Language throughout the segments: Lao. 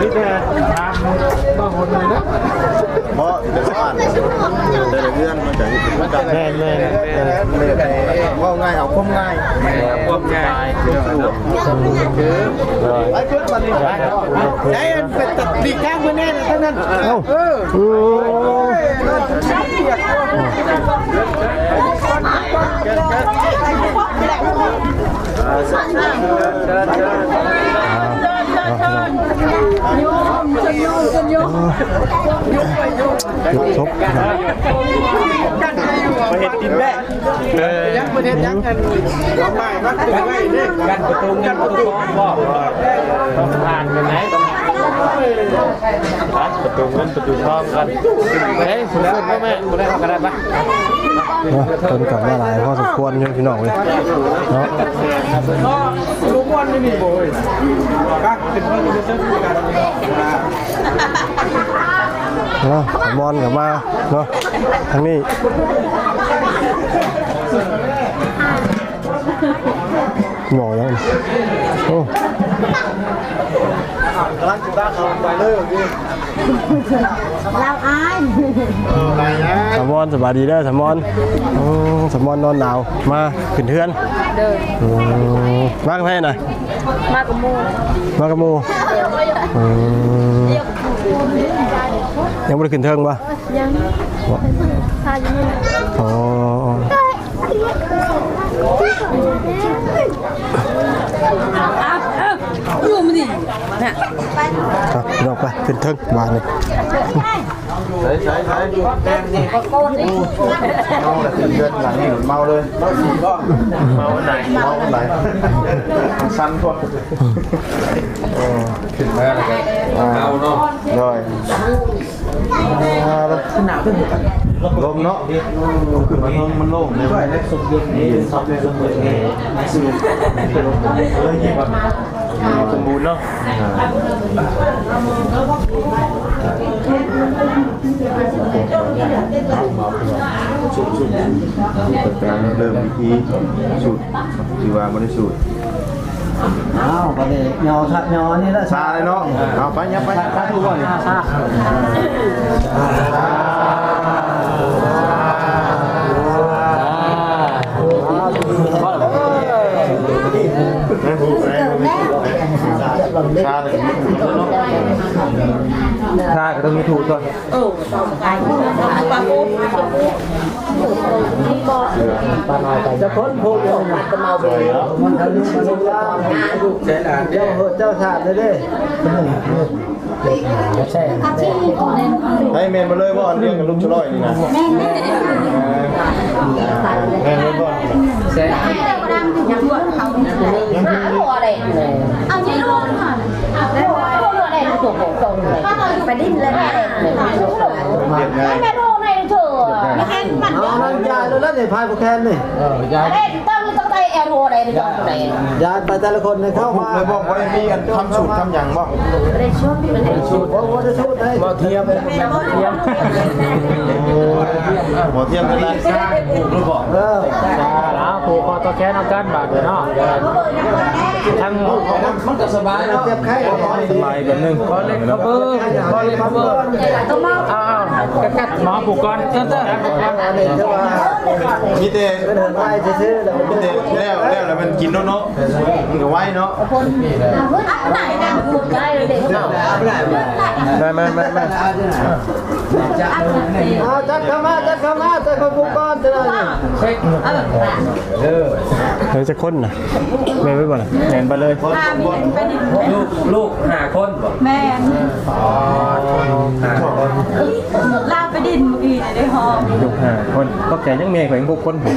ມີແຕ່ຖາມບ່າວຫົນນີ້ນະ ເພາະແຕ່ວ່າແຕ່ລະເຮືອນມັນກະເຮັດຄືກັນ ແມ່ນໆ ເອີ ເວົ້າງ່າຍເອົາຄວາມງ່າຍ ຄວາມສະບາຍ ໄປເພິ່ນບັດນີ້ ໄດ້ອັນເປັນຕັດປີກກາງເພິ່ນແນ່ນະ ທາງນັ້ນ ເອົ້າ ເອີ ໂອ້ຍ ຍົກສົບ ໄປເຮັດກິນແບກ ເອີ ຍັງບໍ່ເຮັດຫຍັງກັນ ເອົາໄມ້ມາຂຶ້ນໄວ້ເດ້ ກັນປະຕູ ກັນປະຕູ ຕ້ອງຜ່ານກັນໄດ໋ ປະຕູເງິນປະຕູທອງກັນ ເອີຍ ສົມມຸດວ່າແມ່ ບໍ່ໄດ້ເຮົາກໍໄດ້ປະ ເນາະ ເພິ່ນກໍມາຫຼາຍພໍສົມຄວນຢູ່ພີ່ນ້ອງເອີຍເນາະ ເນາະ ສາວມອນກໍມາເນາະ ທາງນີ້ ໝໍຫຍັງ ໂອ້ ກຳລັງຊິຕັກເອົາໄປເລີຍ ລາວອາຍ ສາວມອນ ສະບາຍດີເດີສາວມອນ ໂອ້ ສາວມອນນອນໜາວ ມາຂຶ້ນເຮືອນ ໂດຍ ອືມ ມາກັບໃຜນະ? ມາກັບໝູ່ ມາກັບໝູ່ ອືມ ຍັງບໍ່ໄດ້ຂຶ້ນເທິງບໍ່? ຍັງ ຖ້າຢູ່ນີ້ ອໍ ຢູ່ມານີ້ນະ ເອົາ ພີ່ນ້ອງໄປ ຂຶ້ນເທິງບາດນີ້ ໃສ່ໆໆ ເມົາແລ້ວຂຶ້ນເຮືອນຫຼັງນີ້ເມົາເລີຍ ເມົາອັນໃດ ເມົາອັນໃດ ມັນສັ່ນໂພດ ເອີ ຂຶ້ນມາແລ້ວກໍ ອ່າ ເອົາເນາະ ໂດຍ ອ່າ ຂຶ້ນໜາວຂຶ້ນ ລົມເນາະ ຂຶ້ນມາເທິງມັນໂລ່ງເລີຍ ເຢັນ ເຢັນ ສົມບູນເນາະ ອ່າ ເລີ່ມພິທີສູດ ຖືວ່າບໍລິສຸດ ອ້າວ ບັດນີ້ຍໍຄັກຍໍອັນນີ້ລະ ຊາເລີຍເນາະ ເອົາໄປ ຫຍັບໄປ ສາທຸບໍ່ນີ້ ຊາ ຊາກໍຕ້ອງມີທູບກ່ອນ ເອີ ຕ້ອງໄປ ຕ້ອງໄປ ຈະຄົນໂພດເຈົ້າເຈົ້າສາດເດ້. ໃຫ້ແມ່ນມາເລີຍບໍ່ ອັນລຽງກັບລູກຊະລອຍນີ້ນະ? ແມ່ນໆ ແມ່ນເລີຍບໍ່? ແຊບ ໄປດິນແລ້ວ ວຽກງ່າຍ ເອົານັ້ນຢາຍແລ້ວນີ້ ພາຍຜູ້ແຄນນີ້ ເອີ ຢາຍ ຢາຍໄປແຕ່ລະຄົນໃຫ້ເຂົ້າມາ ເລີຍບໍ່ ບໍ່ໄດ້ມີອັນຄຳສູດຄຳຫຍັງບໍ່? ບໍ່ໄດ້ສູດ ບໍ່ໄດ້ສູດ ບໍ່ທຽມ ບໍ່ທຽມ ບໍ່ທຽມກັນນະ ເອີ ເອົາ ຜູກຄໍຕໍ່ແຂນເອົາກັນບາດນີ້ເນາະ ທັງ ມັນກໍສະບາຍເນາະ ສະບາຍແບບໜຶ່ງ ຂໍເລັກຂໍເບີ ຂໍເລັກຂໍເບີ ເອົາໆ ກັດໆ ໝໍຜູກກ່ອນ ເອີ ມີແຕ່ ມີແຕ່ແລ້ວ ແລ້ວ ແລ້ວມັນກິນໂລດເນາະ ມັນກໍໄວເນາະ ມາໆໆໆ ເອົາ ຈັດເຂົ້າມາ ຈັດເຂົ້າມາ ຈັດເຂົ້າຜູ້ກ່ອນ ຈັດເຂົ້າ ເອີ ເອີ ຈັກຄົນນະ ແມ່ນໄປບໍ່ລະ? ແມ່ນໄປເລີຍ ພາແມ່ໄປດິນ ລູກ ລູກຫ້າຄົນບໍ່? ແມ່ນ ອໍ ຫ້າຄົນ ລາວໄປດິນມື້ກີ້ໄດ້ຮອບ ລູກຫ້າຄົນ ຂອບໃຈຍັງແມ່ຂ້ອຍຍັງຫົກຄົນ ໂອ້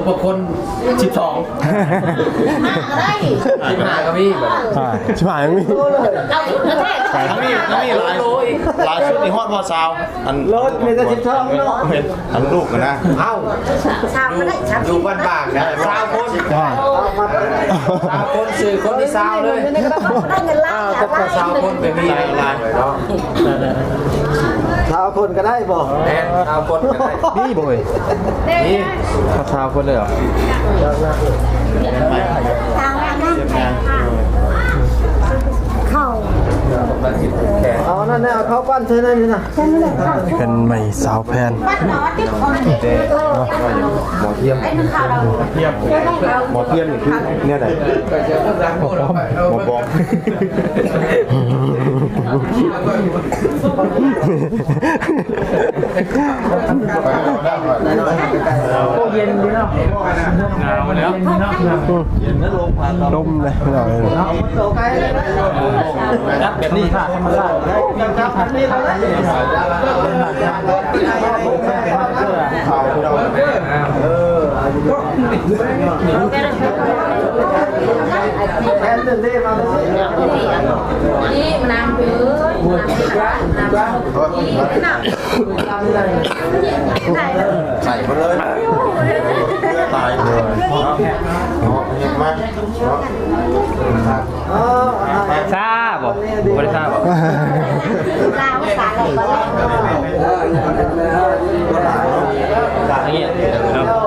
ຫົກຄົນ ສິບສອງ ສິບຫ້າກໍມີບັດນີ້ ອ່າ ສິບຫ້າຍັງມີ ເອົາຊຸດກະແທກ ມີ ມີຫຼາຍ ຫຼາຍຊຸດນີ້ຮອດ ຮອດຊາວ ອັນ ລົດມີແຕ່ສິບສອງເນາະ ອັນລູກນະ ເອົ້າ ຊາວກໍໄດ້ ຢູ່ ຢູ່ບ້ານບາງນະ ຊາວຄົນ ອ່າ ຊາວຄົນ ຊື່ຄົນທີ່ຊາວເລີຍ ໄດ້ເງິນລ້ານ ຊາວຄົນໄປມີຫຼາຍເນາະ ຊາວຄົນກໍໄດ້ບໍ່? ແມ່ນ ຊາວຄົນກໍໄດ້ ມີບໍ່ເອີຍ? ມີ ເຂົາຊາວຄົນເລີຍເຫາະ? ເຂົ້າ ເອົານັ້ນແຫຼະ ເອົາເຂົ້າປັ້ນໃສ່ນັ້ນນີ້ນະ ເຮືອນໃໝ່ສາວແພນ ໝໍທຽມ ໝໍທຽມນີ້ຄືແນວໃດ? ໝໍປອມ ໝໍປອມ. ໂອ້ ເຢັນດີເນາະ ໜາວແລ້ວ ເຢັນດີເນາະ ລົມເລີຍ ຈັບແບບນີ້ ທຳມະຊາດ ທຳມະຊາດ ເອີ ໃສ່ມາເລີຍ ຕາຍເລີຍ ເນາະ ເນາະ ເຮັດມາ ເນາະ ຊາບໍ່? ບໍ່ໄດ້ຊາບໍ່? ຊາ ຊາແລ້ວກໍໄດ້ ເອີ ຢ່າງນີ້ເນາະ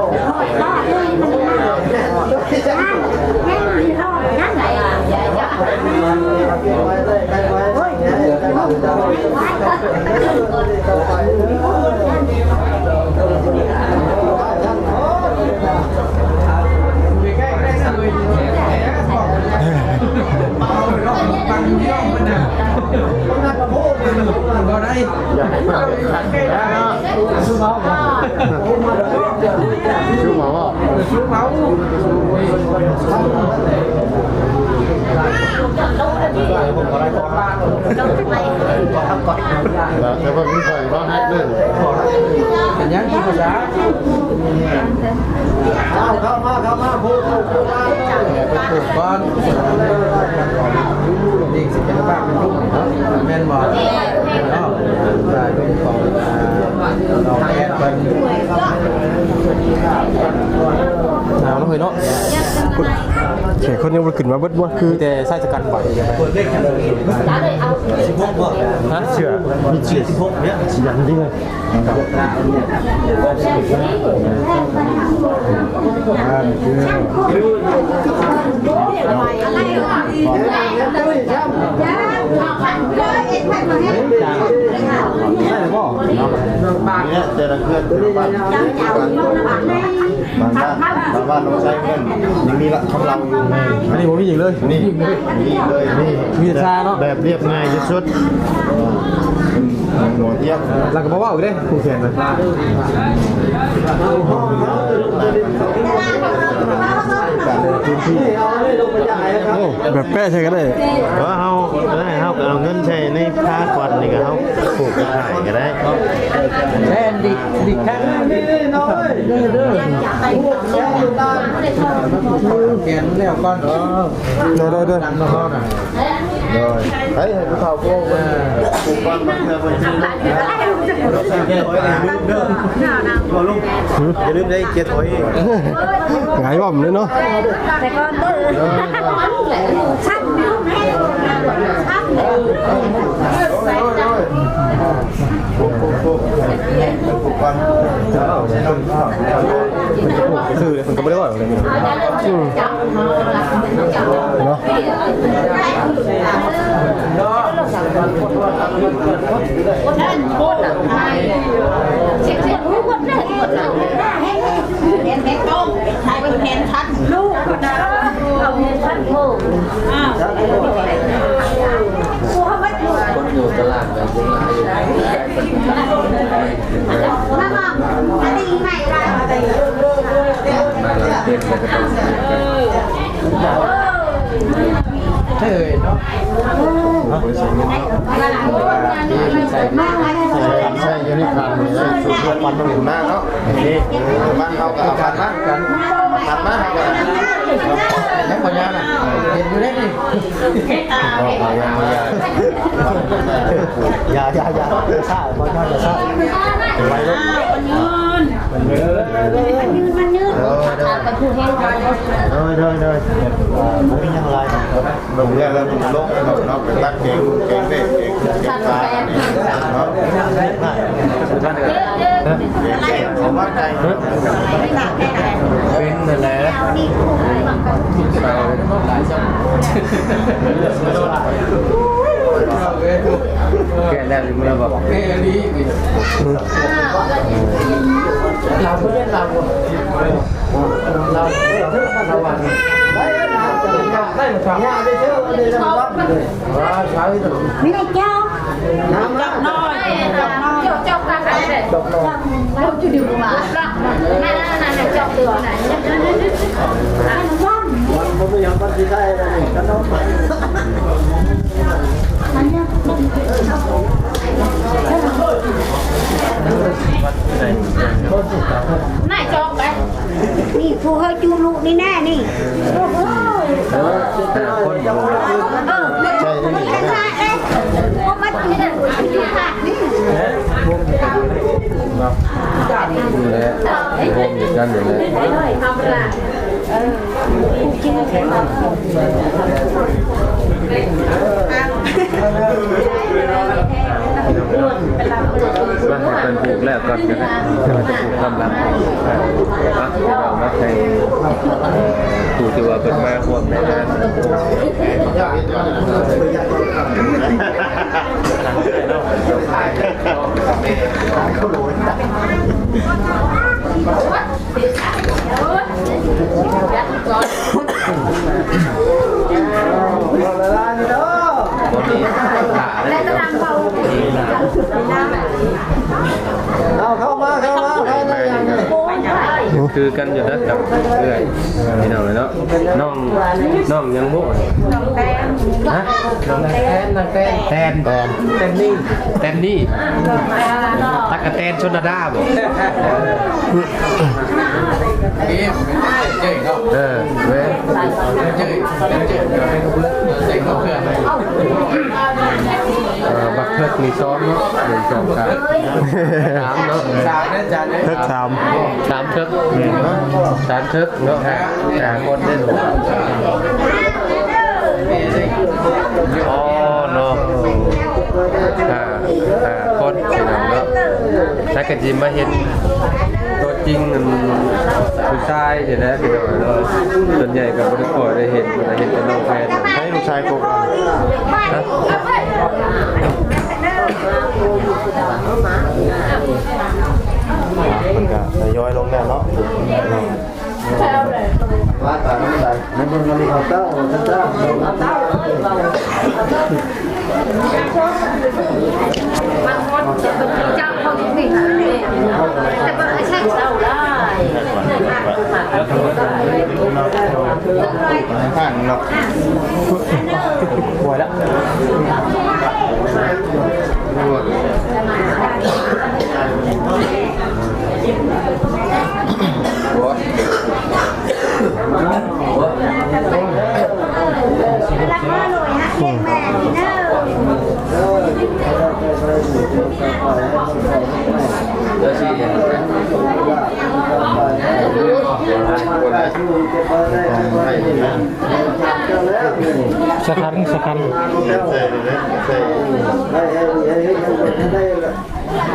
ແຕ່ວ່າມີໃຜບໍ່ແຮັກເດີ ເປັນຫຍັງຄືພາສາ ເຂົ້າມາ ເຂົ້າມາ ຜູ້ ຜູ້ ຜູ້ ໄປປູກກ່ອນ ນີ້ຊິເປັນພາບເປັນຮູບເນາະ ແມ່ນບໍ່? ເນາະ ຕາຍເປັນຂອງ ອ່າ ນ້ອງແອດເພິ່ນ ໜາວເນາະເຮີ້ຍເນາະ ແຂກຄົນຍັງບໍ່ຂຶ້ນມາເບິດບໍ່? ຄືມີແຕ່ຊາຍຊະກັນໄປ ຮະ? ເສື້ອ ມີເສື້ອ ສິບຫົກເນຍ ສີດຳນີ້ເລີຍ ນີ້ແຫຼະ ແຕ່ລະເຮືອນແຕ່ລະບ້ານ ບາງບ້ານ ບາງບ້ານຕ້ອງໃຊ້ເງິນ ຍັງມີລະ ຄຳເລົ່າຢູ່ ອັນນີ້ບໍ່ມີຫຍັງເລີຍ ນີ້ ນີ້ເລີຍ ນີ້ ມີແຕ່ຊາເນາະ ແບບລຽບງ່າຍທີ່ສຸດ. ຫົວທຽບ ແລ້ວກໍບໍ່ເວົ້າອີກເດ້ ຜູ້ຂຽນນະ. ໂອ້ ແບບແປະໃສ່ກໍໄດ້. ເອີ ເຮົາ ເອີ ເຮົາກໍເອົາເງິນໃສ່ໃນຜ້າຄວັນນີ້ ກໍເຮົາຜູກໄປຂາຍກໍໄດ້. ແມ່ນ ດີ ດີຄັກ. ຂຽນແລ້ວກ່ອນ. ໂດຍ ໂດຍ ໂດຍ. ໂດຍ ໃຫ້ ໃຫ້ຜູ້ເຖົ້າຜູ້ ເອີ ຜູ້ກ່ອນມາເທື່ອເພິ່ນຊິ ຢ່າລືມເດີ ຢ່າລືມໄດ້ເກັບຫອຍ ຫງາຍວ່ອມເລີຍເນາະ. ຊື່ເພິ່ນກໍບໍ່ໄດ້ເວົ້າຫຍັງເລີຍ. ອືມ ເນາະ. ຄົນຢູ່ຕະຫຼາດແມ່ນບໍ່ຫຼາຍຢູ່. ມາລາວເຕັມແລ້ວກໍຕ້ອງຊື້ກັນ. ເອີຍເນາະ ໃສ່ຢູ່ໃນຄັນ ໃສ່ສູດເພື່ອປັນມັນຢູ່ໜ້າເນາະ. ນີ້ ເອີ ບ້ານເຮົາກໍເອົາຄັນມາ ຄັນມາເຮົາກໍ ຍັງບໍ່ຍາວນະ ເຫັນຢູ່ເດ້ນີ້. ຢ່າ ຢ່າ ຢ່າ ຊ້າ ບໍ່ຍອມ ຢ່າຊ້າ ໄວເດ້. ມັນຍືນ ມັນຍືນ ມັນຍືນ ໂດຍ ໂດຍ ໂດຍ ໂດຍ ໂດຍ. ບໍ່ມີຫຍັງຫຼາຍ ລົງແລ້ວ ລົງເນາະ ໄປຕັດແກງ ແກງເດັດ ແກງ ແກງປາເນາະ. ເປັນນັ້ນແຫຼະ ແກະແລ້ວຊິເມືອບໍ່? ລາວບໍ່ໄດ້ລາວ ລາວ ລາວ ລາວ ໄດ້ລາວ ໄດ້ລາວ ໄດ້ລາວ ໄດ້ລາວ ໄດ້ລາວ. ມີແຕ່ເຈົ້າ ຈັບນ້ອຍ ຈັບນ້ອຍ ເຈົ້າກັບ ເຈົ້າກັບ ເຈົ້າຢູ່ດີບໍ່ມາ ນັ້ນໆໆ ເຈົ້າເຕືອນ ມັນບໍ່ມີຫຍັງ ມັນຊິໄດ້ແລ້ວນີ້ ຂະໜົມ ນາຍຈອກໄປ. ນີ້ຜູ້ເຮົາຈຸລູກນີ້ແນ່ນີ້ ເອີ ໃສ່ນີ້ ເອີ ເອົາມາຈຸຢູ່ພາກນີ້ ນີ້ແຫຼະ ໂຮມຢູ່ກັນນີ້ແຫຼະ. ມາໃຫ້ເພິ່ນຜູກແລ້ວກ່ອນກໍໄດ້ ເພິ່ນຜູກຄວາມລັບ. ອ່ະ ພີ່ນ້ອງເນາະ ໃຫ້ຜູ້ທີ່ວ່າເພິ່ນມາຮ່ວມໃນງານ ເອົາເຂົ້າມາ ເຂົ້າມາ ເຂົ້າມາ ເຂົ້າມາ. ຄືກັນຢູ່ເດີກັບເອື້ອຍພີ່ນ້ອງເອີຍເນາະ. ນ້ອງ ນ້ອງຫຍັງບຸ? ນ້ອງແຕນ ຮະ? ນ້ອງແຕນ ນ້ອງແຕນ ແຕນ ແຕນ ແຕນນີ້ ແຕນນີ້ ຕັກກະແຕນຊົນນະດາບໍ? ເອີ ເວີຍ ເອີ ບັກເທິກມີສອງເນາະ ໜຶ່ງ ສອງ ສາມ ສາມເນາະ ສາມເດີ ຈານເດີ ເທິກສາມ ສາມເທິກ ສາມເທິກເນາະ ຫ້າຄົນເດ້. ອໍ ເນາະ ຫ້າ ຫ້າຄົນພີ່ນ້ອງເນາະ. ແລ້ວກໍຊິມາເຫັນຕົວຈິງ ອັນ ຜູ້ຊາຍນີ້ແຫຼະພີ່ນ້ອງເນາະ. ສ່ວນໃຫຍ່ກໍບໍ່ໄດ້ຄ່ອຍໄດ້ເຫັນ ເຫັນແຕ່ນ້ອງແພນ. ໃຫ້ລູກຊາຍກົກ ຮະ? ເພິ່ນກໍທະຍອຍລົງແລ້ວເນາະ. ວ່າຕາມນັ້ນໄດ໋ ໃນເບິ່ງອັນນີ້ເຂົາເຈົ້າ ເຂົາເຈົ້າ. ຂ້າງເນາະ ປ່ວຍແລ້ວ. ສະຄັນ ສະຄັນ.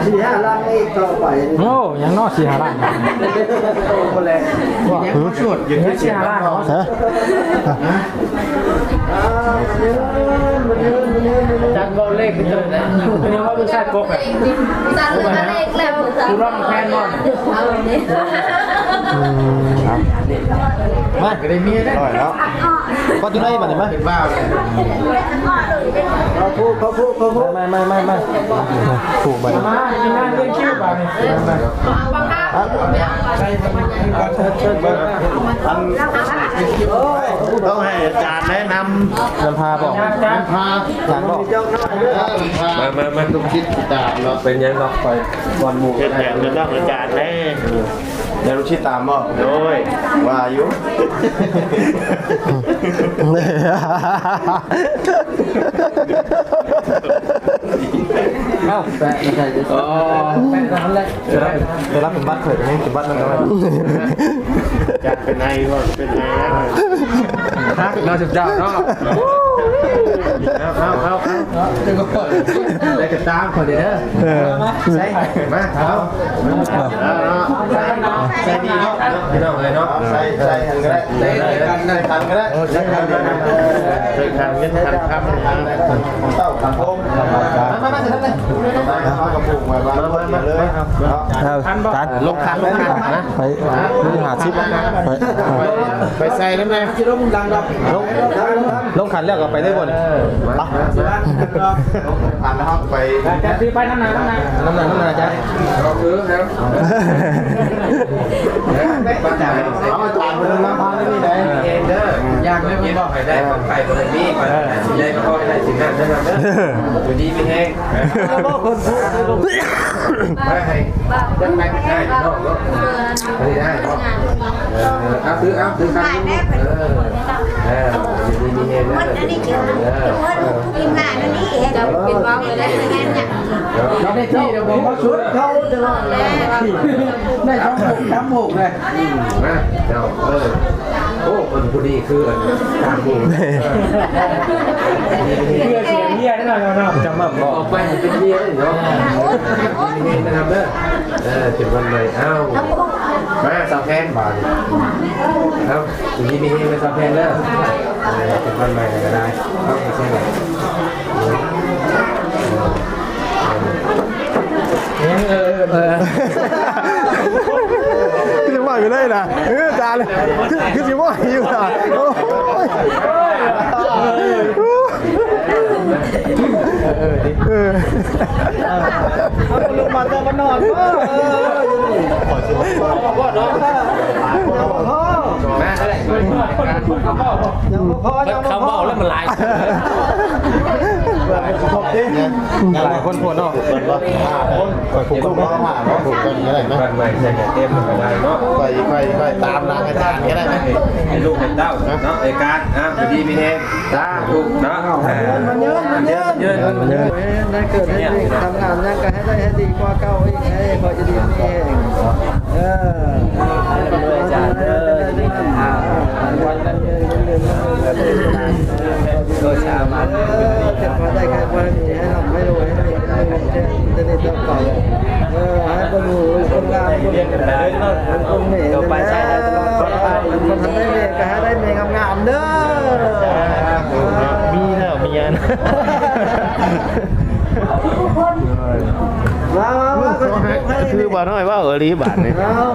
ສີ່ຫ້າຫຼັງອີກຕໍ່ໄປ. ໂອ້ ຍັງເນາະ ສີ່ຫ້າຫຼັງ. ໂອ້ ບໍ່ແລະ ຫື? ສີ່ຫ້າຫຼັງເນາະ. ຮະ? ຈັກເວົ້າເລກໄປເຕີນແລ້ວ ເປັນຫຍັງວ່າລູກຊາຍກົກອະ? ຈັກເລີກແລ້ວ ຜູ້ຮ້ອງແພນບໍ່? ເອົານີ້ ອືມ ມາ ກໍໄດ້ເມຍແລ້ວ ນ້ອຍເນາະ. ປະຕູໃນບັດນີ້ມາ ເປັນບ້າແລ້ວ. ເຂົ້າຜູ້ ເຂົ້າຜູ້ ເຂົ້າຜູ້ ມາ ມາ ມາ ມາ ມາ ຜູກບັດນີ້ ມາ ມີງານລຽນຄິວບັດນີ້ ມາ ມາ ມາ ໃສ່ ໃສ່ ໃສ່ ອັນ ຕ້ອງໃຫ້ອາຈານແນະນຳ ນຳພາບໍ ນຳພາ ອາຈານບໍ ເອີ ນຳພາ ມາ ມາ ມາ ລູກສິດຕິດຕາມເນາະ ເປັນຫຍັງດອກ ຂ້ອຍກ່ອນໝູ່ ເຮັດແບບນັ້ນນຳອາຈານແດ່. ແລ້ວລູກສິດຕາມບໍ່? ໂດຍ ວ່າຢູ່ ເອົ້າ ແປະໃສ່ ອໍ ແປະນັ້ນແຫຼະ ເວລາ ເວລາເປັນຫວັດ ຂ້ອຍກໍຍັງເປັນຫວັດນຳກັນ ຈັກເປັນໄອບໍ່ ເປັນໄອນະ ຄັກເນາະ ຊຸມເຈົ້າເນາະ. ເອົາ ເອົາ ເອົາ ເອົາ ໄດ້ກໍຕາມຂ້ອຍເດີ ເອີ ໃສ່ ມາ ເອົາ ເອົາ ໃສ່ນີ້ເນາະ ພີ່ນ້ອງເອີຍເນາະ ໃສ່ ໃສ່ຫັ້ນກໍໄດ້ ໃສ່ກັນ ໃສ່ຂັນກໍໄດ້ ເອີ ໃສ່ຂັນ ໃສ່ຂັນເງິນຂັນຄຳ ຂັນເຕົ້າຂັນໂຮມ ມາ ມາ ມາ ໃສ່ນັ້ນເລີຍ ເອົາກະປຸກໄວ້ວາງເລີຍ ມາ ມາ ມາ ເອົາ ເອົາ ຄັນບໍ່ ລົງຂັນ ລົງຂັນນະ ໄປ ມີຫ້າສິບ ໄປ ໄປໃສ່ນຳແດ່ ຊິລົງດັງດອກ ລົງ ລົງຂັນແລ້ວກໍໄປເລີຍບໍ່ນີ້ ເອີ ໄປ ຜ່ານແລ້ວເຮົາໄປ ແຕ່ຄືໄປນຳໜ້າ ນຳໜ້າ ນຳໜ້າ ນຳໜ້າຈ້ະ ເອົາຄື ເອົາ ເອົາອາຈານເພິ່ນນຳພານີ້ໄດ້ ເອີ ຢ່າງເດີ ບໍ່ໃຫ້ໄດ້ ໄປບໍ່ໄດ້ມີ ໄປ ເອີ ຊິໄດ້ກໍຂໍໃຫ້ໄດ້ສິ່ງນັ້ນເດີ ເອີ ຢູ່ດີມີແຮງ ເອີ ບໍ່ຄົນຜູ້ ໄປໃຫ້ ໄດ້ ໄດ້ເນາະ ເນາະ ອັນນີ້ໄດ້ເນາະ ເອີ ເອົາ ຖື ເອົາ ຖື ໄປແນ່ ເອີ ເອີ ຢູ່ດີມີແຮງເດີ ເອີ ທີມງານອັນນີ້ເຮັດເປັນເວົ້າໄດ້ ເຮົາໄດ້ທີ່ແລ້ວບໍ່ ເຮົາສຸດເຮົາຕະຫຼອດແລ້ວ ໄດ້ສອງຫົກ ສາມຫົກເລີຍ ມາເຈົ້າ ເອີ ໂອ້ ເພິ່ນຜູ້ນີ້ຄືອັນຕາມຜູ້ ເພື່ອເສຍເມຍເນາະ ເນາະ ຈຳໝ່ຳບໍ່ ອອກໄປໃຫ້ເປັນເມຍເນາະ ມີແຮງນະຄັບເດີ ເອີ ເປັນວັນໃໝ່ ເອົ້າ ມາສາວແພນບາດນີ້ ເອົ້າ ຢູ່ດີມີແຮງເດີສາວແພນເດີ ເອີ ເປັນວັນໃໝ່ກໍໄດ້ ເອົ້າ ໃສ່ບາດ ເອີ ເອີ ຄືຊິເວົ້າຢູ່ເລີຍນະ ເອີ ອາຈານ ຄືຊິເວົ້າຢູ່ນະ ໂອ້ຍ ເອີ ເອີ ເອີ ເອີ ເອົາລົງມາແຕ່ວ່ານອນ ເອີ ຢູ່ນີ້ ມາເລີຍ ຍັງບໍ່ພໍ ຍັງບໍ່ພໍ ຄຳເວົ້າແລ້ວມັນຫຼາຍ ຄົບຕິ ຫຼາຍຄົນໂພດເນາະ ເພິ່ນວ່າຫ້າຄົນ ຂ້ອຍຜູກກ່ອນ ເອົາມາຜູກກ່ອນກໍໄດ້ນະ ບ້ານໃໝ່ໃສ່ກະເຕັມກໍໄດ້ເນາະ ຂ້ອຍ ຂ້ອຍ ຂ້ອຍຕາມຫຼັງອາຈານກໍໄດ້ນະ ໃຫ້ລູກໃຫ້ເຕົ້າເນາະ ເອີ ການ ອ່າ ຢູ່ດີມີແຮງ ສາທຸເນາະ ເອີ ມັນເຍີນ ມັນເຍີນ ເອີ ໃຫ້ເກີດໃຫ້ມີ ທຳງານຫຍັງກໍໃຫ້ໄດ້ໃຫ້ດີກວ່າເກົ່າອີກ ໃຫ້ພໍຢູ່ດີມີແຮງ ເອີ ໃຫ້ລຳລວຍອາຈານເດີ ຢູ່ດີມີແຮງ ເອີ ສາທຸ ເອີ ເຈັບພໍໄດ້ໄຂ້ບໍ່ມີ ໃຫ້ລ່ຳໃຫ້ລວຍ ໃຫ້ມີເງິນເດືອນເດືອນຕໍ່ໄປ ເອີ ໃຫ້ເບິ່ງລູກເບິ່ງຫຼານ ເບິ່ງພໍ່ເບິ່ງແມ່ ຕໍ່ໄປ ໃຊ້ໄດ້ຕະຫຼອດ ເອີ ຄັນໄດ້ແມ່ກໍໃຫ້ໄດ້ແມ່ງາມໆເດີ ມີແລ້ວເມຍ ມາ ມາ ມາ ຄືວ່ານ້ອຍວ່າເອີຫຼີບາດນີ້ ເອົາ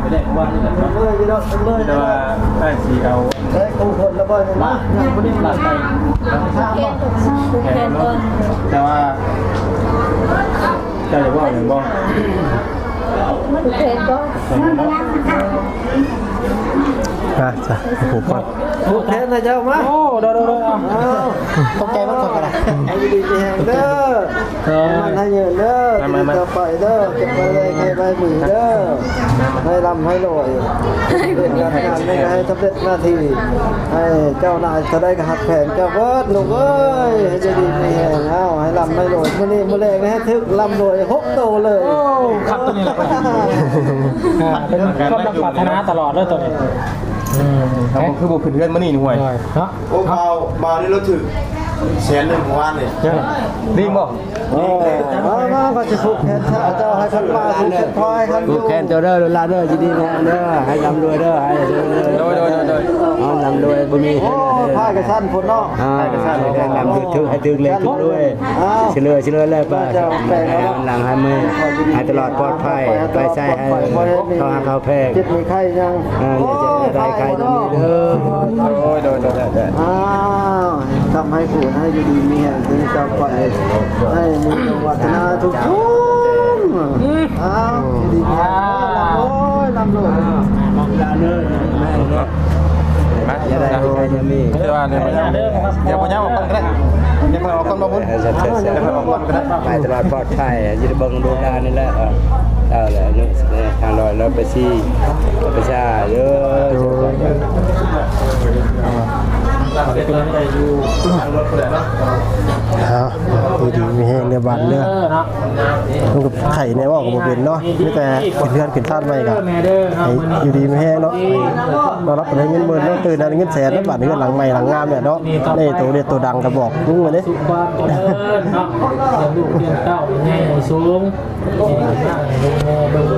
ໄປແລກວານນີ້ແຫຼະເນາະ ເລີຍເນາະ ເລີຍ ແຕ່ວ່າອ້າຍຊິເອົາ ໄດ້ຂອງຄົນລະບໍ່ ລາດ ລາດໄປ ແຂນກ່ອນ ແຕ່ວ່າ ເຈົ້າຢາກເວົ້າຫຍັງບໍ່? ຜູກແຂນກ່ອນ ຜູກແຂນກ່ອນ ມາຈ້ະ ຜູກກ່ອນ ຜູກແຂນໃຫ້ເຈົ້າມາ ໂອ້ ໂດຍໆໆ ເອົາ ເອົາ ຂອບໃຈມັນເຂົ້າກັນ ໃຫ້ຢູ່ດີມີແຮງເດີ ເອີ ໃຫ້ມັນໃຫ້ເງິນເດີ ມາໆໆ ຕໍ່ໄປເດີ ເກັບໄວ້ໄດ້ໃຫ້ໄວ້ມີເດີ ໃຫ້ລ່ຳໃຫ້ລວຍ ເຮັດການງານໃຫ້ສຳເລັດໜ້າທີ່ ໃຫ້ເຈົ້ານາຍເທົ່າໃດກໍຮັກແພງເຈົ້າເບິດ ລູກເອີຍ ໃຫ້ຢູ່ດີມີແຮງ ເອົາ ໃຫ້ລ່ຳໃຫ້ລວຍ ມື້ນີ້ມື້ແລງໃຫ້ຖືກລ່ຳລວຍຫົກໂຕເລີຍ ໂອ້ ຄັກໂຕນີ້ລະ ອ່າ ເປັນຄວາມປາດຖະໜາຕະຫຼອດເລີຍໂຕນີ້ ອືມ ເຮົາກໍຄືບໍ່ຂຶ້ນເຮືອນມື້ນີ້ນີ້ ຫ້ວຍ ໂດຍ ເນາະ ໂອ້ ບ່າວ ບ່າວນີ້ລາວຖືກແສນໜຶ່ງມື້ວານນີ້ ເອີ ນີ້ບໍ່? ໂອ້ ມາ ມາ ມາຊິຜູກແຂນເຈົ້າ ໃຫ້ຄັນມາຜູກແຂນຄວາຍຄັນ ຜູກແຂນເຈົ້າເດີ ລູກຫຼານເດີ ຢູ່ດີມີແຮງເດີ ໃຫ້ລ່ຳລວຍເດີ ໃຫ້ ໂດຍ ໂດຍ ໂດຍ ເອົາລ່ຳລວຍ ບໍ່ມີ ໂອ້ ພາຍກະຊັ້ນພຸ້ນເນາະ ອ່າ ໃຫ້ລ່ຳຖືກ ໃຫ້ຖືກເລກຖືກລວຍ ອ່າ ຊິເຫຼືອ ຊິເຫຼືອແລ້ວໄປ ໃຫ້ມັນຫຼັງໃຫ້ມື ໃຫ້ຕະຫຼອດປອດໄພ ໄປໃສໃຫ້ເຂົາຮັກເຂົາແພງ ເຈັບມີໄຂ້ຫຍັງ ເອີ ຢ່າເຈັບຢ່າໄດ້ ໄຄບໍ່ມີເດີ ໂດຍ ໂດຍ ໂດຍ ໂດຍ ອ້າວ ຄຳໃຫ້ຜູ້ໃຫ້ຢູ່ດີມີແຮງ ຄືເຈົ້າໄປ ໃຫ້ມີໂຊກວາດສະໜາທຸກຄົນ ອ້າວ ຢູ່ດີມີແຮງ ໂອ້ຍ ລ່ຳລວຍ ລ່ຳລວຍ ມາ ຢ່າໄດ້ ຢ່າມີ ແຕ່ວ່າດຽວ ດຽວພະຍາອອກກ່ອນກໍໄດ້ ດຽວພະຍາອອກກ່ອນ ບໍ່ບຸນ ເອີ ເຊີນ ເຊີນ ດຽວພະຍາອອກກ່ອນກໍໄດ້ ໄປຕະຫຼອດປອດໄພ ຢູ່ເບິ່ງດູຫຼານນີ້ແຫຼະ ເອີ ເອົາແຫຼະ ທາງລອຍລອຍໄປຊີ ໄປຊາເດີ ໂດຍ ເອົາ ຢູ່ດີມີແຮງເດີບາດເດີ ເອີ ເນາະ ມັນກໍໄຂ້ແນ່ ເວົ້າກໍບໍ່ເປັນເນາະ ມີແຕ່ຂຶ້ນເຮືອນຂຶ້ນຊານໃໝ່ກໍ ເອີ ແມ່ເດີ ໃຫ້ຢູ່ດີມີແຮງເນາະ ໃຫ້ນອນຫຼັບໃຫ້ໄດ້ເງິນໝື່ນເນາະ ຕື່ນໃຫ້ໄດ້ເງິນແສນເນາະ ບາດເຮືອນຫຼັງໃໝ່ຫຼັງງາມແຫຼະເນາະ ໃນໂຕເດັດໂຕດັງກໍບອກລຸງໄວ້ເດ້ ສຸຂະພາບເລີນເນາະ ລ້ຽງລູກລ້ຽງເຕົ້າ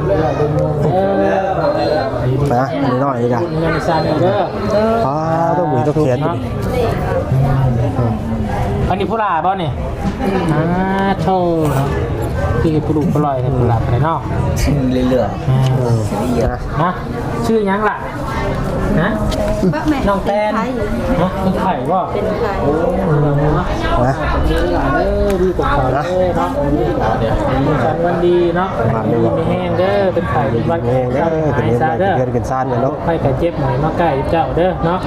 ໃຫຍ່ໃຫ້ສູງ ນະ ນ້ອຍໆ ນີ້ກະ ອ່າ ຕ້ອງມີຕົວແຂນ ອັນນີ້ຜູ້ຫຼ້າບໍ່ນີ້? ອ່າ ໂທ້ ຄືຜູ້ລູກຜູ້ຫຼ້ອຍແທ້ຜູ້ຫຼ້າໄປເນາະ ເຫຼືອໆ ນະ ຊື່ຫຍັງລະ? ຮະ ນ້ອງແຕນ ຮະ ເປັນໄຂ້ບໍ່? ເປັນໄຂ້ ໂອ້ ນະ ເອີ ດີກວ່າເຂົາເລີຍເນາະ ສັນວັນດີເນາະ ຢູ່ດີມີແຮງເດີ ເປັນໄຂ້ເປັນຫວັດ ເປັນຫາຍຊະເດີ ເປັນເຮືອນເປັນຊານເນາະ ໄຂ້ໄຂ້ເຈັບບໍ່ໃຫ້ມາໃກ້ເຈົ້າເດີເນາະ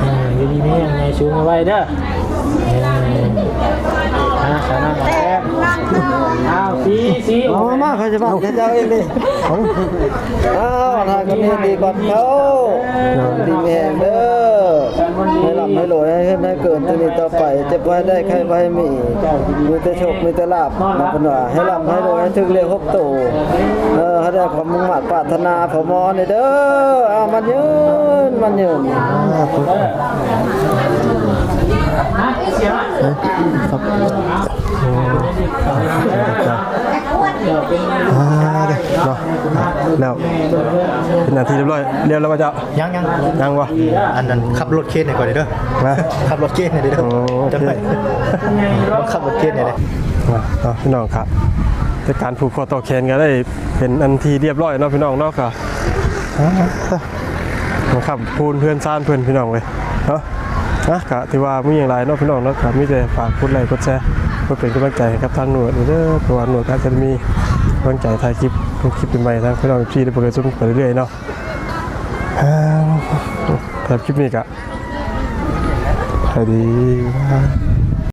ເອີ ຢູ່ດີມີແຮງ ໃຫຍ່ສູງໄວໆເດີ ເອີ ອ່າ ສາວນ້ອຍແຕນ ອ້າວ ສີ ສີ ເອົາມາ ມາ ຂ້ອຍຈະບອກເຈົ້າເອງເດ້ ເອົາ ອ້າວ ທາງນີ້ດີກ່ອນເຂົາ ດີມີແຮງເດີ ໃຫ້ລ່ຳໃຫ້ລວຍ ໃຫ້ເງິນໃຫ້ເກີນ ແຕ່ນີ້ຕໍ່ໄປ ເຈັບບໍ່ໃຫ້ໄດ້ ໄຂ້ບໍ່ໃຫ້ມີ ມີແຕ່ໂຊກ ມີແຕ່ລາບ ເພິ່ນວ່າ ໃຫ້ລ່ຳໃຫ້ລວຍ ໃຫ້ຖືກເລກຫົກໂຕ ເອີ ໃຫ້ໄດ້ຄວາມມຸ່ງມາດປາດຖະໜາ ພໍ່ໝໍນີ້ເດີ ອ້າວ ໝັ້ນຍືນ ໝັ້ນຍືນ. ເອີ ຄັບ ໂອ້ ອ່າ ເນາະ ແລ້ວເປັນອັນທີ່ຮຽບຮ້ອຍ ລຽບແລ້ວບໍ່ເຈົ້າ? ຍັງ ຍັງ ຍັງບໍ່? ອັນນັ້ນຂັບລົດເຄນໃຫ້ຂ້ອຍເດີ ນະ ຂັບລົດເຄນໃຫ້ເດີ ໂອ້ ໂອເຄ ຈະໄປ ຂັບລົດເຄນໃຫ້ເດີ ເນາະ ພີ່ນ້ອງຄັບ ແຕ່ການຜູກຂໍ້ຕໍ່ແຂນກໍໄດ້ເປັນອັນທີ່ຮຽບຮ້ອຍເນາະ ພີ່ນ້ອງເນາະ ກໍ ອ່າ ມາຄ້ຳພູນເຮືອນຊານເພິ່ນ ພີ່ນ້ອງເອີຍເນາະ. ອ່ະ ກະຖືວ່າບໍ່ມີຫຍັງຫຼາຍເນາະ ພີ່ນ້ອງເນາະ ກະມີແຕ່ຝາກກົດໄລກົດແຊ ເພື່ອເປັນກຳລັງໃຈໃຫ້ກັບທາງໜວດເດີ ເພາະວ່າໜວດກະຈະມີກຳລັງໃຈຖ່າຍຄລິບ ລົງຄລິບໃໝ່ໆ ທາງພີ່ນ້ອງເອັຟຊີໄດ້ເບິ່ງໄດ້ຊົມໄປເລື້ອຍໆເນາະ. ອ່າ ສຳລັບຄລິບນີ້ກະ ສະບາຍດີ.